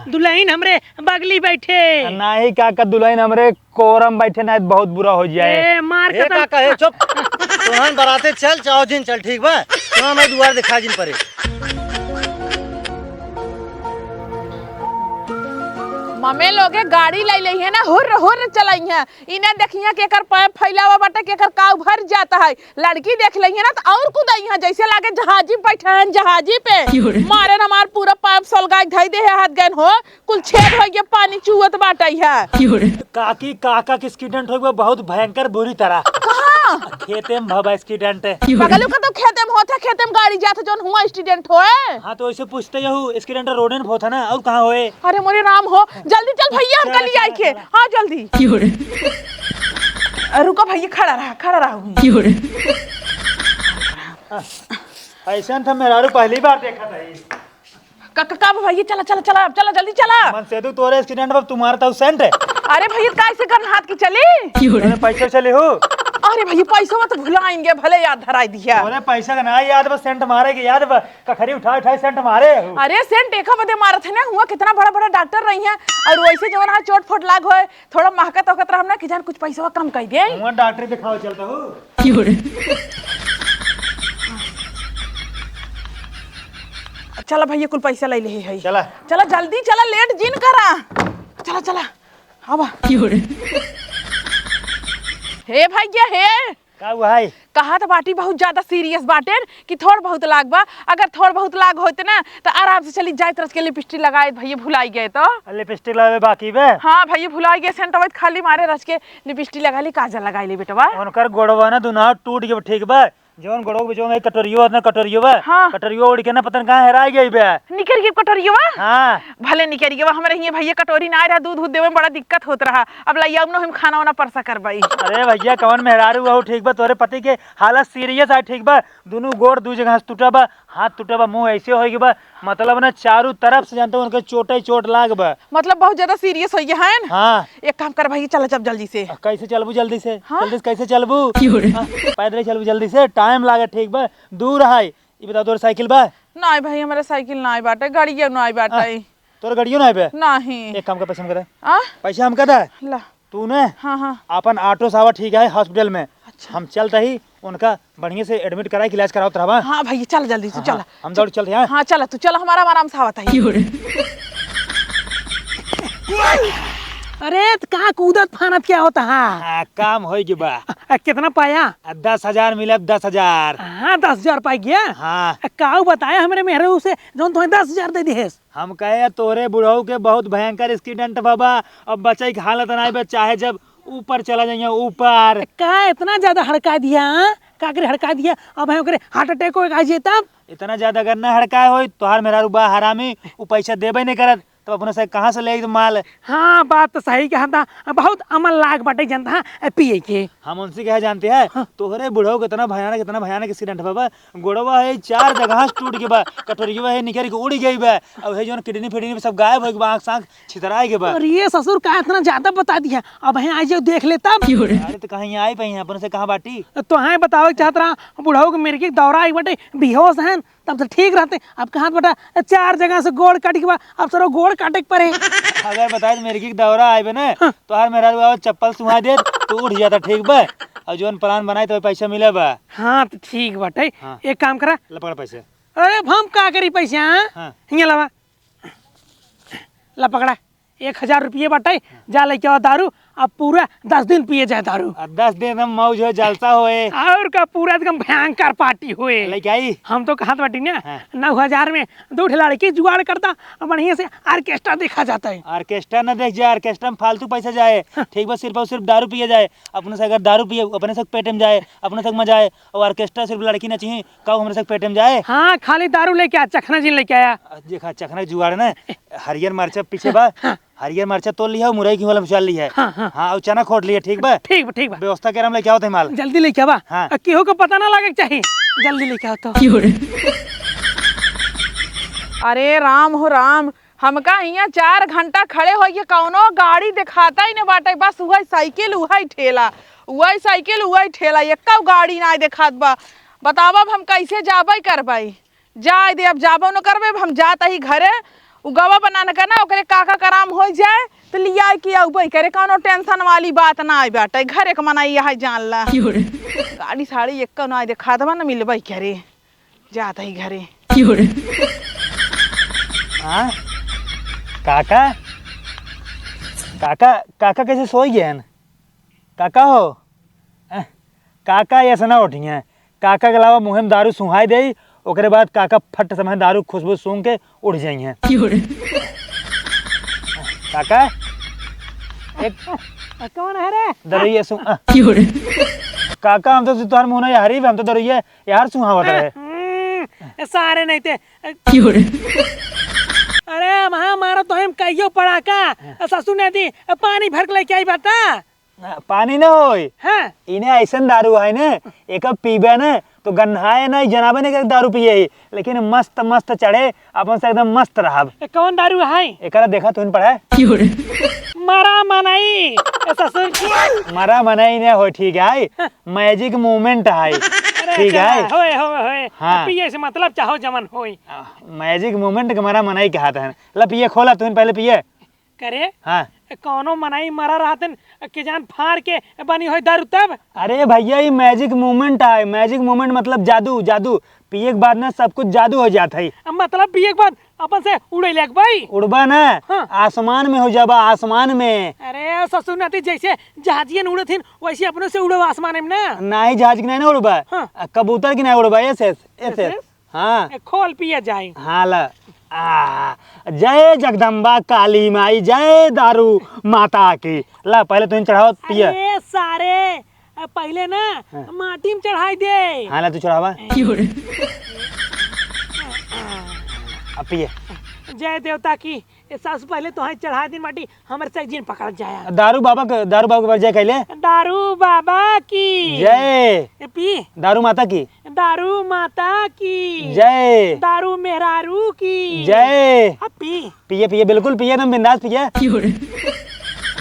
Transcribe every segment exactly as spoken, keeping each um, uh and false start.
दुलहिन हमरे बगली बैठे। नाही काका, दुलहिन हमरे कोरम बैठे, नाही त बहुत बुरा होइ जाए। ए, मार ए, कसम। काका, ए, चुप। तुहन बराते चल, चाहो जिन चल, ठीक बा? तुहन हमरे दुआर देखा जिन परे। ममे लोगे गाड़ी लइ लइहे ना, हुर्र हुर्र चलइहे। इने देखिहे केकर पैप फैलावा बाटे, केकर काउ भर जात है। लड़की देख लइहे ना त और कूदइहे, जैसे लागे जहाजी पे बैठे हैं, जहाजी पे। क्यों रे? मारे न मार पूरा पैप सलगाइ धइ देहे हाथ गन हो, कुल छेद होइ गए, पानी चुअत बाटे है। क्यों रे? काकी, काका के एक्सीडेंट होइ गए बहुत भयंकर बुरी तरह। कहाँ? खेते में भवा एक्सीडेंट। क्यों रे? बगलू का तो खेते में होत है, खेते में गाड़ी जात है, जौन हुआ एक्सीडेंट होए। हाँ, तो ऐसे पूछते यहू, एक्सीडेंट रोडे में होत है ना, और कहाँ होए? अरे मोरे राम हो, जल्दी चल भैया, हमका चला, लियाइ चला, के। चला। हाँ, जल्दी। क्यों रे? अ, रुको भैया, खड़ा रहा, खड़ा रहा हुई। क्यों रे? ऐसन त मेहरारू पहली बार देखा था ये। का, का, का भैया, चला, चला, चला, चला, जल्दी चला। मन से तू तोरे एक्सीडेंट बा, तुम्हारा तो सेंट है। अरे भैया, काय से करन हाथ की चली? क्यों रे? अरे पैसे चले हो? अरे भैया, पैसा तो भुलाएंगे, भले याद धराई दिया। अरे पैसा का ना याद बा, सेंट मारे के याद बा। कखरी उठाए उठाए सेंट मारे हो। अरे सेंट एका बदे मारत है ना, हुआ कितना बड़ा बड़ा डॉक्टर रही है, और वैसे जवन हाथ चोट फोट लाग होए, थोड़ा महकत ओकत रहम ना कि जान कुछ पैसवा कम कइ दे। हुआ डॉक्टर दिखाओ चलता हूँ। क्यों रे? चला भैया, कुल पैसा लइ लेहे है। चला। चला जल्दी चला, लेट जिन करा। चला, चला। आवा। क्यों रे? हे भैया, हे। का हुआ है? कहत बाटी बहुत ज्यादा सीरियस बाटेन कि थोड़ बहुत लाग बा। अगर थोड़ बहुत लाग होत ना, त आराम से चली जाइत रच के लिपस्टिक लगाइत, भैया भुलाई गए तो। लिपस्टिक लगावे बाकी बे? हाँ भैया, भुलाई गए, सेंट आवत खाली मारे रच के लिपस्टिक लगा ली, काजल लगाइ ली बेटवा। उनकर गोड़वा ना दुना टूट गए, ठीक बा? जौन गोड़वा के बीच में कटोरियो ना, कटोरियो बा। हाँ। कटोरियो उड़ के ना पता न कहाँ हेराइ गई बे। निकरि गई कटोरियो बा? हाँ। भले निकरि गई बा, हमरे हियाँ भैया कटोरी ना रहा, दूध उध देवे में बड़ा दिक्कत होत रहा। अब लइया ना हम खाना वाना परसा करबई। अरे भैया, कौन मेहरारू हो, ठीक बा? तोरे पति के हालत सीरियस है, ठीक बा? दुनू गोड़ दू जगह से टूटा बा, हाथ टूटा बा, मुँह ऐसे होइ गए बा, मतलब ना चारों तरफ से जानते हो उनके चोटे चोट लाग बा। मतलब बहुत ज्यादा सीरियस होइ गए हैं? हाँ। एक काम कर भाई, चला जब जल्दी से। आ, कैसे चलबू जल्दी से? हाँ? जल्दी से कैसे चलबू? क्यों रे? हाँ, पैदल ही चलबू जल्दी से, टाइम लागे, ठीक बा, दूर है। ये बताओ, तोर साइकिल बा? नाई भाई, हमारे साइकिल नाई बाटे, गाड़िया नाई बाटे। हाँ, तोर गाड़ियो नाई बे? नहीं। एक काम कर, पैसा हमका दे। आ? पैसा हमका दे। ला। तू ने हाँ, हाँ। अपन ऑटो से आवा, ठीक है, हॉस्पिटल में। अच्छा। हम चलते ही उनका बढ़िया से एडमिट कराई के इलाज करावत रहबा। हाँ भैया, चल जल्दी से, हाँ, चल। हाँ, हम दौड़ चलते हैं। हाँ, चल, तू चल, हमारा आराम से आवत है। क्यों रे? अरे, त कहाँ कूदत फानत क्या होता है? हाँ, काम होइ गए बा। आ, कितना पाया? आ, दस हजार मिला, दस हजार। हाँ, दस हजार पाइ गया? हाँ। आ, काऊ बताया हमरे मेहरारू से, जौन तुम्हें दस हजार दे दिहेस? हम कहे, "तोरे बुढ़ऊ के बहुत भयंकर एक्सीडेंट बाबा, अब बचई के हालत नाई बा, चाहे जब ऊपर चला जाइए, ऊपर।" का इतना ज्यादा हड़का दिया, हाँ? का करे हड़का दिया? अब है ओकरे हार्ट अटैक हो आ जाए तब? इतना ज्यादा अगर ना हड़काए होई, तोहार मेहरारू बा हरामी, उ पैसा देबे नहीं करत, तब अपने से कहाँ से ले आई माल? हाँ, बात तो सही कहा था, बहुत अमल लाग बाटे जनता, हाँ, पिए के। हम उनसे क्या जानते हैं? हाँ। तोहरे बुढ़ऊ के इतना भयानक, इतना भयानक एक्सीडेंट बाबा, गोड़वा है चार जगह से टूट गई बा, कटोरिया है निकल के उड़ गई बा, अब है जौन किडनी फिडनी सब गायब हो गई बा, आँख सांख छितराए के बा। अरे ये ससुर का इतना ज्यादा बता दिया, अब है आज देख ले तब। अरे तो कहीं आई पाई हैं, अपन से कहाँ बाटी? तो हाँ बतावे के चाहत रहा, बुढ़ऊ के मिर्गी के दौरा आई बटे, बेहोश हैं, तब तो ठीक रहते। अब कहाँ बटा चार जगह से गोड़ काट के बा, अब सरो गोड़ काटे के पड़े। अगर बताए तो मिर्गी के दौरा आए बे ना, हाँ। तो हर मेहरारू आवे चप्पल सुहा दे, तो उठ जाता, ठीक बा? और जौन प्लान बनाए तो पैसा मिले बा। हाँ, तो ठीक बाटे। हाँ। एक काम करा। ला पकड़ा पैसे। अरे, अब हम का करी पैसे, हाँ? हाँ। हियाँ लावा। ला पकड़ा। एक हजार रुपये बाटे, जा लेके आवा दारू, अब पूरा दस दिन पिए जाए दारू। आ, दस दिन हम मौज हो, जलसा होए। और का, पूरा एकदम भयंकर पार्टी होए। लेके आई? हम तो कहत बाटी ना, हाँ। नौ हजार में दो ठे लड़की जुगाड़ करता, और बढ़िया से ऑर्केस्ट्रा देखा जाता है। ऑर्केस्ट्रा ना देख जाए, ऑर्केस्ट्रा में फालतू पैसा जाए। हाँ। ठीक बा, सिर्फ और सिर्फ दारू पिए जाए, अपने से अगर दारू पिए, अपने से पेट में जाए, अपने से मजा आए, और ऑर्केस्ट्रा सिर्फ लड़की नचिही, का हमरे से पेट में जाए? हाँ, खाली दारू लेके आ, चखना जिन लेके आया। आ, देखा, चखना के जुगाड़ ना, हरियर मरचा पीछे बा, हाँ। हरियर मरचा तोड़ लिया, मुरई की वाला में डाल लिया। हाँ, हाँ। हाँ, और चना खोट लिया, ठीक बा? ठीक बा, ठीक बा। व्यवस्था के हम लेके आवत है माल। जल्दी लेके आवा। हाँ। आ, केहू को पता ना लागे के चाही। जल्दी लेके आओ तो। क्यों रे? अरे राम हो राम, हमका हियाँ चार घंटा खड़े होइके कौनो गाड़ी देखाता ही न बाटे, बस उहइ साइकिल, उहइ ठेला, उहइ साइकिल, उहइ ठेला, एक्कउ गाड़ी नाहीं देखात बा। बतावा, अब हम कइसे जाबइ करबइ? जाए दे, अब जाबउ न करबइ, अब हम जात ही घरे। उ गवा बनान का ना, ओकरे काका कराम होइ जाए, तो लिया के अउबे करे, कउनो tension वाली बात नाहीं बाटे। घरे क मनई यह जान ला। गाड़ी साड़ी एक्को नाहीं देखात बा, ना मिलबे करे। जात ही घरे। हाँ? काका? काका, काका कैसे सोई गए हैं? काका हो? अह, काका ऐसे ना उठी हैं। काका के अलावा मुँहे में दारू सुहाई देई, ओकरे बाद काका फट समय दारू खुशबू सूंघ के उठ जाई हैं। काका, एक आ, कौन है रे? दरुइया सु-, आ। काका, हम तो तोहर मुँह ना यारी, हम तो दरुइया यार सुहावत रहे। हम्म, ए, सारे नहीं थे। अरे, हम हाँ मारो तो हम कहियो पड़ा का? हाँ। ससुर ने दी, पानी भर के लेके आई बता। पानी न होई। हाँ। इन्हें ऐसन दारू है ने, एक पीबे ने, तो गन्हाए नहीं, जनाबे नहीं कि दारू पिए ही, लेकिन मस्त, मस्त चढ़े, अपन से एकदम मस्त रहब। ए, कौन दारू है? एकरा देखा तुहिन पढ़े। मरा मनई, ए ससुर की। मरा मनई ने हो, ठीक है, हाँ। Magic moment है, अरे ठीक है। होए, होए, होए। हाँ। पिए से मतलब चाहो जमन होई। आ, magic moment के मरा मनई कहत है। ला पिए, खोला तुहिन पहले पिए। करे? हाँ। ए, कौनो मनई मरा रहतन, के जान फाड़ के बनी होई दारू तब? अरे भैया, ई magic moment आय। Magic moment मतलब जादू, जादू। पिए के बाद ना सब कुछ जादू हो जात है। अब मतलब पिए के बाद अपन से उड़े लग भाई? उड़बा ना, हाँ। आसमान में हो जाबा, आसमान में। अरे ससुर नाती, जैसे जहाजियन उड़त हिन, वैसे अपनों से उड़ो आसमान में ना। नाहीं, जहाज के नाहीं ना उड़बा। हाँ। आ, कबूतर के नाहीं उड़बा, ऐसे, ऐसे। ऐसे? हाँ। ए, खोल पिया जाए। हाँ, ला। आ, जय जगदम्बा काली माई, जय दारू माता की। ला, पहले तुम चढ़ाओ, पिया। अरे सारे, ए, पहले ना हाँ। माटी में चढ़ाई दे। हाँ, ला, तू चढ़ावा। ए। अब पिए। जय देवता की। ए, सबसे पहले तोहे चढ़ा दिन माटी, हमर से जिन पकड़ जाया। दारू बाबा के, दारू बाबा के बार जय कहले। दारू बाबा की जय। ए, पी। दारू माता की। दारू माता की जय। दारू मेहरारू की जय। अब पी। पिए, पिए, बिल्कुल पिए, एकदम बिंदास पिए।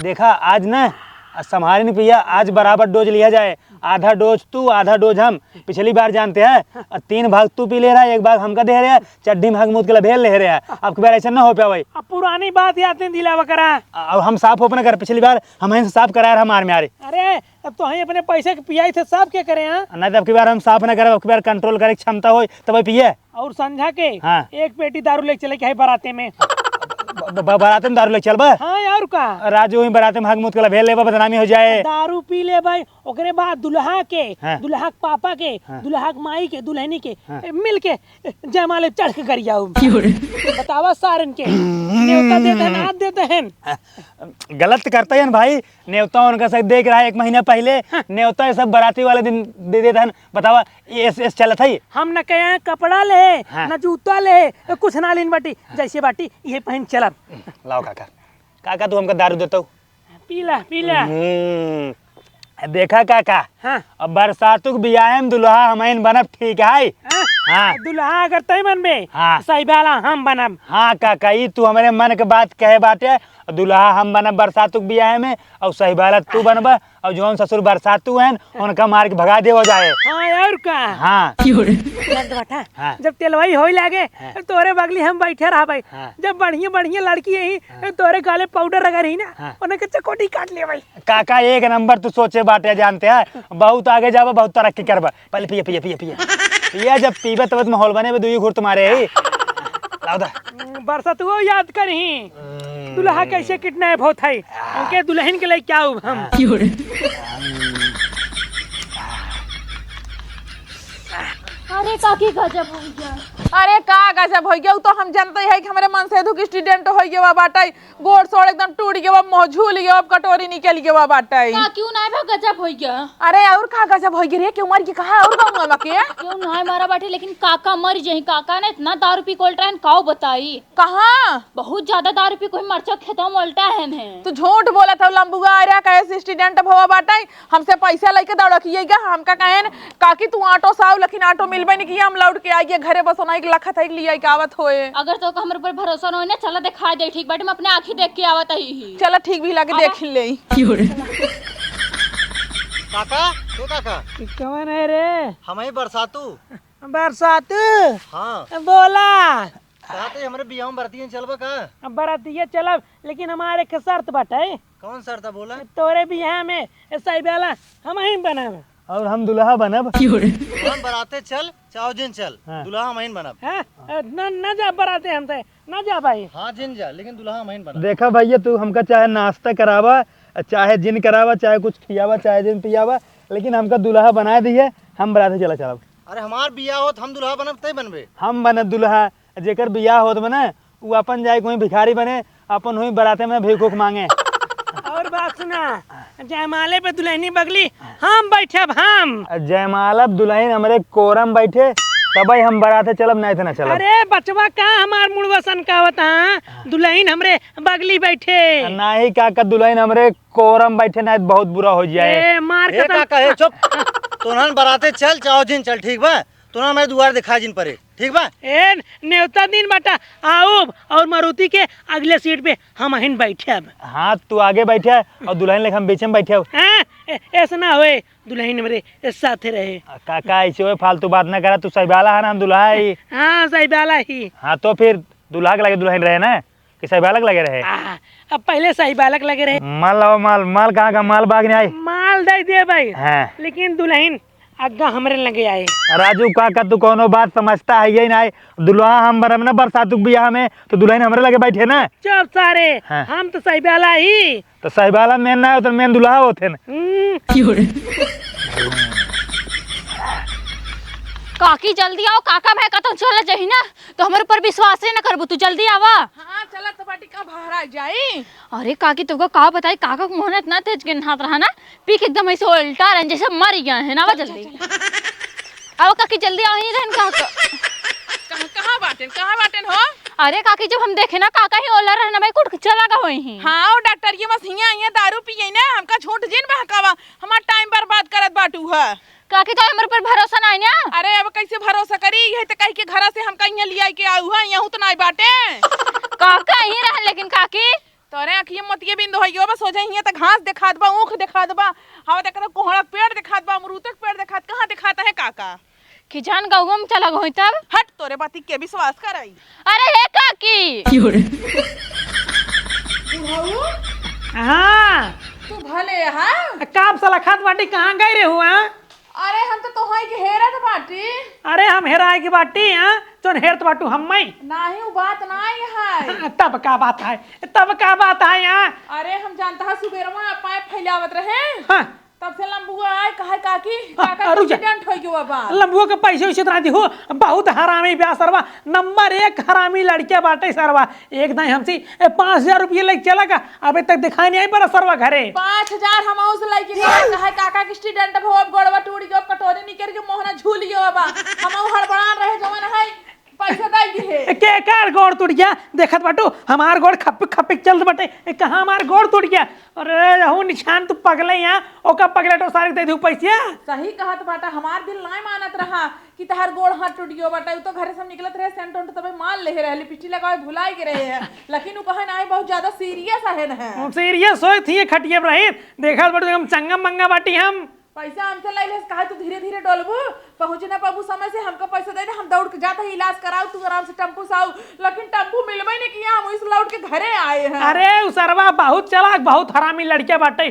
देखा, आज ना, आज संभारी नहीं पिया, आज बराबर dose लिया जाए। आधा dose तू, आधा dose हम। पिछली बार जानते हैं, और तीन भाग तू पी ले रहा है, एक भाग हमका दे रहा है, चड्ढी में हग मूत के लभेल ले रहा है। अब की बार ऐसा ना हो पावे। अब पुरानी बात याद नहीं दिलावा करा। अब हम साफ open कर, पिछली बार हम ही साफ कराया रहा मार म्यारे। अरे, अब तो हम अपने पैसे के पियाई थे, साफ के करे, हाँ? नहीं तो अब की बार हम साफ ना करब, अब की बार control करे के क्षमता होई, तब पिए। और संझा के हाँ। एक पेटी दारू लेके चले के है बाराते में। ब-, ब-, बाराते में दारू लेके चलबा? हाँ यार, का? राजू, वही बाराते में हग मूत के लभेल लेबा, बदनामी हो जाए। दारू पी ले भाई, ओकरे बाद दुल्हा के, हाँ। दुल्हा के पापा के, हाँ। दुल्हा के माई के, दुल्हनी के, हाँ। ए, मिल के, ए, जयमाले चढ़ के गरियाऊ। बतावा सारन के, नेवता देते हैं, हाथ देते हैं। गलत करता है भाई, नेवता उनका से दे के रहा एक महीना पहले, हाँ। नेवता ये सब बाराती वाले दिन दे देता है। बतावा, ये ऐसे, ऐसे चलत है। हम न कहे कपड़ा ले, हाँ। न जूता ले, कुछ ना लेन बाटी, हाँ। जैसे बाटी, ये पहन चलब। लाओ काका, काका तू हमका दारू देता हो? पीला, पीला। हम्म, देखा काका, हाँ। अब बरसातु के बियाहे में दुल्हा हमइन बनब, ठीक है? हाँ? हाँ। दुल्हा अगर तय बनबे, हाँ। सही बाला हम बनब। हाँ काका, ई तू हमरे मन के बात कहे बाटे, दुल्हा हम बनब बरसातु के बियाहे में, और सही बाला तू बनबा, और जौन ससुर बरसातु हैं, उनका मार के भगा देवा जाए। हाँ, और का? हाँ। मर्द बटा, हाँ। जब तेलवाई होई लागे, हाँ। तोरे बगली हम बैठे रह भाई। हाँ। जब बढ़िया बढ़िया लड़की यही, हाँ। तोरे गाले पाउडर रगड़ रही ना, हाँ। उन्हें के चकोटी काट ले भाई। काका, एक नंबर तू सोचे बाटे, जानते हैं, बहुत आगे जाबा, बहुत तरक्की करबा। पहले पिए, पिए, पिए, पिए। पिए, जब पीबे तब तो माहौल बने, दुई घूर तुम्हारे ही। लाओ दा। बरसातुओ याद करही। हम्म। दुल्हा कैसे kidnap होत है। उनके दुल्हन के लिए क्या हो हम। हाँ। अरे काकी, गजब हो गया। अरे का गजब हो गया, उ तो हम जानते हैं कि हमरे मनसेधु के student हो गया बाटे। गोड़ सोड़ एकदम टूट गयो, अब मुँह झूल गयो, अब कटोरी निकल गयो बाटे। का क्यों ना बा, गजब होइ गया। अरे और का गजब होइ गया रे, क्यों मर गई कहा और गाँव में के? क्यों ना मारा बाटे, लेकिन काका मर जाई, काका ने इतना दारू पी के उल्टा है, काऊ बताई। कहाँ? बहुत ज्यादा दारू पी कोई मरचा खेतवा में उल्टा है ने। तू झूठ बोलत हो लंबुआ, अरे कैसे student भवा बाटे, हमसे पैसा लेके दौड़किए गया, हमका कहेन, "काकी, तू ऑटो से आओ, लेकिन ऑटो मिलबे नहीं किया, हम लौट के आइए घरे, बस ओनाई के लखत है, लिया के आवत होए।" अगर तो हमरे ऊपर भरोसा न होए ना, चला दिखा दे, ठीक बाटे, हम अपने आँखी देख के आवत ही। चला, ठीक भी लागे, आवा। देख ले। काका, ए काका। कौन है रे? हम ही बरसातू। बरसातू? हाँ। बोला। कहत ही हमरे बियाह में बरातियन चलबा का? अब बरातिया चलब, लेकिन हमार एक शर्त बाटे। कौन शर्त है बोला? तोरे बियाह में ए साहिबाला हमहीं बनब। और हम दुल्हा बनब। हम बराते चल, चाहे जिन चल, हाँ। दुल्हा हमहीं बनब। हाँ? न, न जा बराते हमसे, न जा भाई। हाँ जिन जा, लेकिन दुल्हा हमहीं बनब। देखा भैया, तू हमका चाहे नाश्ता करावा, चाहे जिन करावा, चाहे कुछ खियावा, चाहे जिन पियावा, लेकिन हमका दुल्हा बनाए दिहे, हम बराते चला चलब। अरे हमार बियाह होत, हम दुल्हा बनब, तै बनबे? हम बनब दुल्हा, जेकर बियाह होत बने, उ अपन जाए कोई भिखारी बने, अपन हुई बराते में भीख उख मांगे। और बात सुना, जयमाले पे दुल्हनी बगली हम बैठब, हम। जयमाला दुल्हन हमरे कोरम बैठे, तबही हम बराते चलब, नहीं तो ना चलब। अरे बचवा, का हमार मुड़वा सनकावत, हाँ? दुल्हन हमरे बगली बैठे। नहीं काका, दुल्हन हमरे कोरम बैठे, नहीं तो बहुत बुरा हो जाए। ए, मार ए खत्म। काका, ए, चुप। तोहन बराते चल, चाहो जिन चल, ठीक बा? तोहन हमारे दुआर दिखा जिन परे, ठीक बा? ए, नेवता दिन बाटा, आउब और मारुति के अगले सीट पे हमहिन बैठब। हाँ, तू आगे बैठे और दुल्हन लेखा हम बीच में बैठे हो। हाँ, ए, ऐसा ना होए, दुल्हन हमरे साथे रहे। काका, ऐसे होए, फालतू बात ना करा, तू साहिबाला है ना, हम दुल्हा ही। हाँ, साहिबाला ही। हाँ, तो फिर दुल्हा के लगे दुल्हन रहे ना? कि साहिबालक लगे रहे? आ, अब पहले साहिबालक लगे रहे। माल लावा, माल, माल कहाँ का? माल बाग नहीं आई? माल दे दे भाई। हाँ। लेकिन दुल्हन अग्गा हमरे लगे आए। राजू काका, तू कोनो बात समझता है ये नहीं। दुल्हा हम बनब ना बरसातुक बियाह में, तो दुल्हन हमरे लगे बैठे ना। चुप सारे, हाँ। हम तो साहिबाला ही। तो साहिबाला मेन ना हो, तो मेन दुल्हा होते ना। हम्म। काकी जल्दी आओ, काका भाई कतौ चल जाही ना, तो हमरे ऊपर विश्वास ही ना करबू, तू जल्दी आवा। हाँ, चला तो बाटी का बाहर आ जाई। अरे काकी, तुमको का बताई, काका के मुँह ना इतना तेज गिन्हात रहा ना, पी के एकदम ऐसे उल्टा रहन, जैसे मर गया है ना, आवा चल, जल्दी। चल, चल। आओ काकी, जल्दी आओ, यहीं रहन का। कहाँ, कहाँ बाटेन, कहाँ बाटेन हो? अरे काकी, जब हम देखे ना, काका ही ओला रहन भाई, कुट के चला गा होई ही। हाँ, वो डॉक्टर ये बस हियाँ, हियाँ दारू पिए ना, हमका झूठ जिन बहकावा, हमार टाइम बर्बाद करत बाटू है। काकी, तो हमरे पर भरोसा नाई ना? अरे, अब कैसे भरोसा करी? यही तो कह के घरा से हमका यहाँ लियाई के आऊ है, यहू तो नाई बाटे। काका यहीं रहन, लेकिन काकी। तोरे अखिए मोतिये बिंद होइयो बा, सोझे हियाँ तो घास देखात बा, ऊख देखात बा, हवा देखात बा, कोहड़ा के पेड़ देखात बा, अमरूद के पेड़ देखात, कहाँ देखात है काका? कि जान गौवा में चला गई तब? हट, तोरे बाती के विश्वास करई। अरे हे काकी। बुढ़ऊ? हाँ। तू भले हा? का साला खात बाटी, कहाँ गए रहे हुआ? अरे हम तो तोहई के हेरत बाटी। अरे हम हेराए के बाटी, हाँ? जौन हेरत बाटू हम्मई। नाही, उ बात नाही है। हाँ, तब का बात है? तब का बात है, हाँ? अरे हम जानता है, सुबेरवा पाए फैलावत रहे। हाँ। तब से लंबुआ आए, कहे काकी, हाँ, काका अरु जा। एक्सीडेंट हो गयो बा। लंबुआ के पैसे वैसे इतना दिहो, बहुत हरामी ब्याह सरवा, नंबर एक हरामी लड़किया बाटे सरवा। एक दाई हमसे, ए, पाँच हजार रुपये लेके चला का, अबे तक दिखाई नहीं आई बड़ा सरवा घरे। पाँच हजार हम उस लड़की का कहे, काका के एक्सीडेंट भो, अब गोड़वा टूट गयो, कटोरी निकल के मोहना झूल गयो बा। हम हड़बड़ान रहे जवन है, पैसा दे दिहे। ए, के कार गोड़ टूट गया? देखत बाटू, हमार गोड़ खपिक खपिक चलत बाटे। ए, कहाँ हमार गोड़ टूट गया? अरे, यहू निशान तू पगले यहाँ, ओका पगले तो सारे दे दू पैसा। सही कहत बाटा, हमार दिल नाय मानत रहा। कि तहार गोड़ हाथ टूट गयो बाटे। उ तो घरे से हम निकलत रहे, सेंट उंट तबे मार लेहे रहे, लिपस्टिक लगावे भुलाई के रहे है। लेकिन उ कहे ना, बहुत ज्यादा सीरियस है न है। हम सीरियस होए थी, ये खटिया पर रही। देखा बड़े हम चंगा मंगा बाटी हम। पैसा हमसे ले ले, कहा तू धीरे धीरे डोलबू, पहुँच ना पाबू समय से, हमको पैसा दे दे, हम दौड़ के जाते ही इलाज कराओ, तू आराम से टेम्पू से आओ। लेकिन टेम्पू मिलबे नहीं किया, हम इस लौट के घरे आए हैं। अरे उ सरवा बहुत चालाक, बहुत हरामी लड़किया बाटे,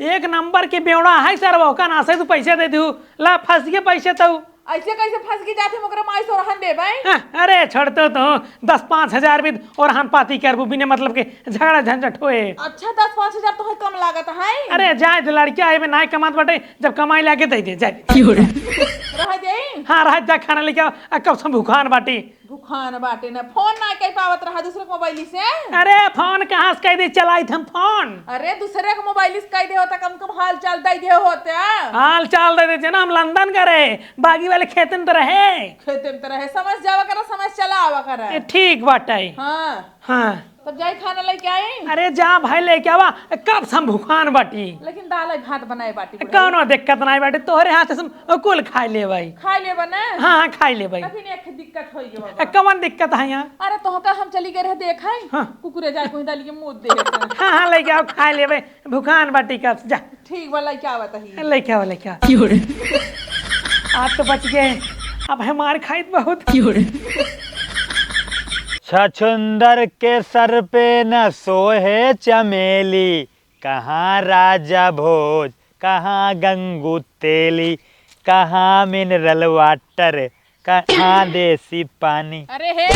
एक नंबर के बेवड़ा है सरवा, ओका ना से तू पैसे दे दू, ला फंस गए पैसे तो। ऐसे कैसे फंस के जाते, ओकरे माई सोरहन देबै? हाँ, अरे, छोड़तो तो, दस पाँच हजार भी ओरहन पाती करबू, बिना मतलब के झगड़ा झंझट होए। अच्छा, दस पाँच हजार तो है, कम लागत है। अरे, जाए दे, लड़किया है, में नाय कमात बाटे, जब कमाई लागे दे दे, जाए दे। रह दे। हाँ, रह जा, खाना लेके आओ, आ, कब से भूखान बाटी। भूखान बाटे ना, फोन ना कर पावत रहा दूसरे के मोबाइल से। अरे, फोन कहाँ से कह दे, चलाइत हम फोन। अरे, दूसरे के मोबाइल से कह दे होता, कम कम हाल चाल दे दे होता। हाल चाल दे दे, जना हम लंदन का रहे, बागी वाले खेतन तो रहे। खेते में तो रहे, समझ जावा करा, समझ चला आवा करा। ए, ठीक बाटे। हाँ। हाँ। तब जाई खाना लेके आई? अरे जा भाई लेके आवा, कब से हम भूखान बाटी। लेकिन दाल भात बनाए बाटी बुढ़ऊ। कौनो दिक्कत नहीं बाटे, तोहरे हाथ से हम कुल खाए लेबै। खाए लेबा ना? हाँ, हाँ, खाए लेबै। लेकिन एक दिक्कत होई गयो बाबा। ए, कौन दिक्कत है यहाँ? अरे तोहका हम चली गए रहे देखाई, हाँ। कुकुरे जाए कोई दाल के मुँह दे। हाँ, हाँ, लेके आओ, खाए लेबै। भूखान बाटी कब से, जा। ठीक बा, लइका आवत ही। लइका आवा, लइका। की हो रे? आज तो बच गए, अब है मार खाइत बहुत। की हो रे? छछुंदर के सर पे न सोहे चमेली, कहाँ राजा भोज, कहाँ गंगू तेली, कहाँ मिनरल वाटर, कहाँ देसी पानी। अरे हे,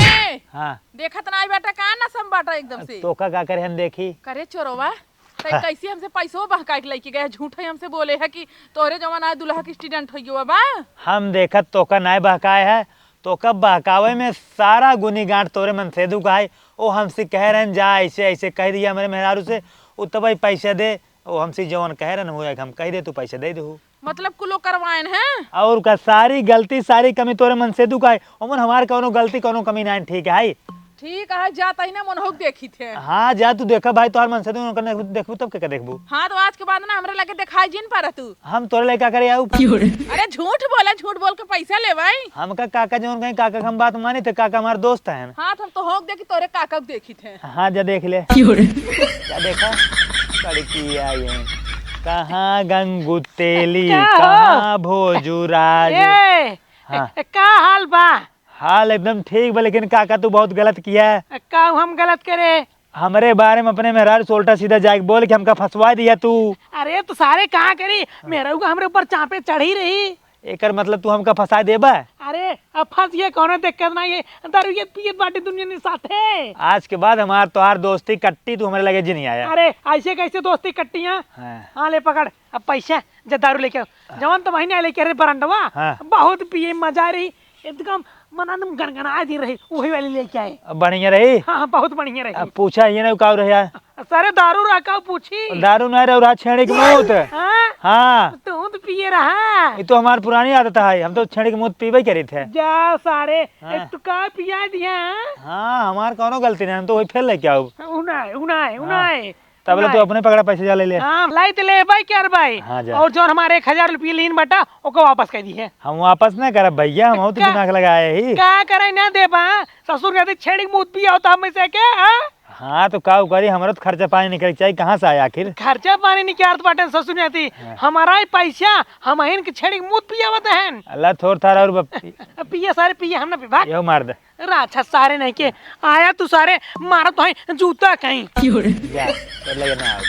हाँ। देखत नाई बाटा का नसम बाटा एकदम से। तोका का करे हम देखी? करे चोरवा, तै हाँ। कैसे हमसे पैसो बहकाए के लइके गए? झूठ है हमसे बोले है कि तोहरे जवन आज दुल्हा के स्टूडेंट हो गयो बा। हम देखत तोका नाय बहकाए है, तोका बहकावे में सारा गुनी गांठ तोरे मनसेदू का है। ओ हमसे कहे रहन जा ऐसे ऐसे कह दिया हमरे मेहरारू से, उ तबई पैसा दे। ओ हमसे जवन कहे रहन हुआ हम कह दे तू पैसा दे दू। मतलब कुलो करवाएन हैं? और का सारी गलती सारी कमी तोरे मनसेदू का है। ओमन हमार कौनो गलती कौनो कमी नाय, ठीक है? ठीक है, जा तही ना मनोहक देखी थे। हाँ जा तू देखा भाई, तोहार मनसेदू ओकर देखबू तब के का देखबू? हाँ तो आज के बाद ना हमरे लगे दिखाई जिन पारा तू। हम तोरे लगे का करे आऊ? अरे झूठ बोला, झूठ बोल के पैसा ले भाई। हमका काका जवन कहीं काका के हम बात मानी थे, काका हमार दोस्त हैं। हाँ तो हम तो होक देखी तोरे काका के देखी थे। हाँ जा देख ले। क्या देखा? कड़की आई है। कहाँ गंगू तेली, का हो? कहाँ भोजू राज? ए, हाँ। ए, का हाल बा? हाल एकदम ठीक बा, लेकिन काका तू बहुत गलत किया है। का हम गलत करे? हमरे बारे में अपने मेहरारू से उल्टा सीधा जाके बोल के हमका फंसवा दिया तू। अरे तो सारे कहाँ करी, मेहरारू का हमरे ऊपर चापे चढ़ी रही। एकर मतलब तू हमका फंसा देबा? अरे अब फंस गए, कौनो दिक्कत नहीं है, दारू ये पियत बाटे दुनिया ने साथे। आज के बाद हमार तोहार दोस्ती कट्टी, तू हमरे लगे जी नहीं आया। अरे ऐसे कैसे दोस्ती कट्टी है? हाँ। हाँ ले पकड़ अब पैसा, जा दारू लेके आओ। जवन तो महीने लेके रे बरंडवा, हाँ। बहुत पिए, मजा रही, एकदम मनन गनगना दिन रही, वही वाली लेके आए। अब बढ़िया रही? हाँ, हाँ, बहुत बढ़िया रही। अब पूछा ये ना का रहे यार। सारे दारू रहा का पूछी? दारू ना रहा, रहा छेड़ी के मूत। हाँ? हाँ। तू तो पिए रहा। ये तो हमार पुरानी आदत है, हम तो छेड़ी के मूत पीबे करी थे। जा सारे, हाँ। ए, तू का पिया दिया? हाँ, हमार कौनो गलती नहीं, हम तो वही फेल लेके आओ। उनाए, उनाए, हाँ। उनाए। तब ले तू अपने पकड़ा पैसे जा ले ले। हाँ, लाई तो ले भाई, क्या रे भाई? हाँ, जा। और जौन हमारे एक हजार रुपये लीन बाटा, ओको वापस कर दी है। हम वापस ना करब भैया, हम तो का, दिमाग लगाए ही। का करे ना देबा? ससुर कहते छेड़ी के मूत पिया होता हम से के, हाँ? हाँ, तो का करी, हमरा तो खर्चा पानी निकले के चाहिए, कहाँ से आया आखिर? खर्चा पानी निकालत बाटे ससुर कहती, हाँ। हमारा ही पैसा, हम हिन के छेड़ी के मूत पियावत हैं। अल्लाह थोर थार और बप- पिया सारे पिया, हम ना पी, भाग। यो मार दे। राछा सारे नहीं के आया तू सारे मारत है जूता कहीं। जा, तोर लगे ना आओ।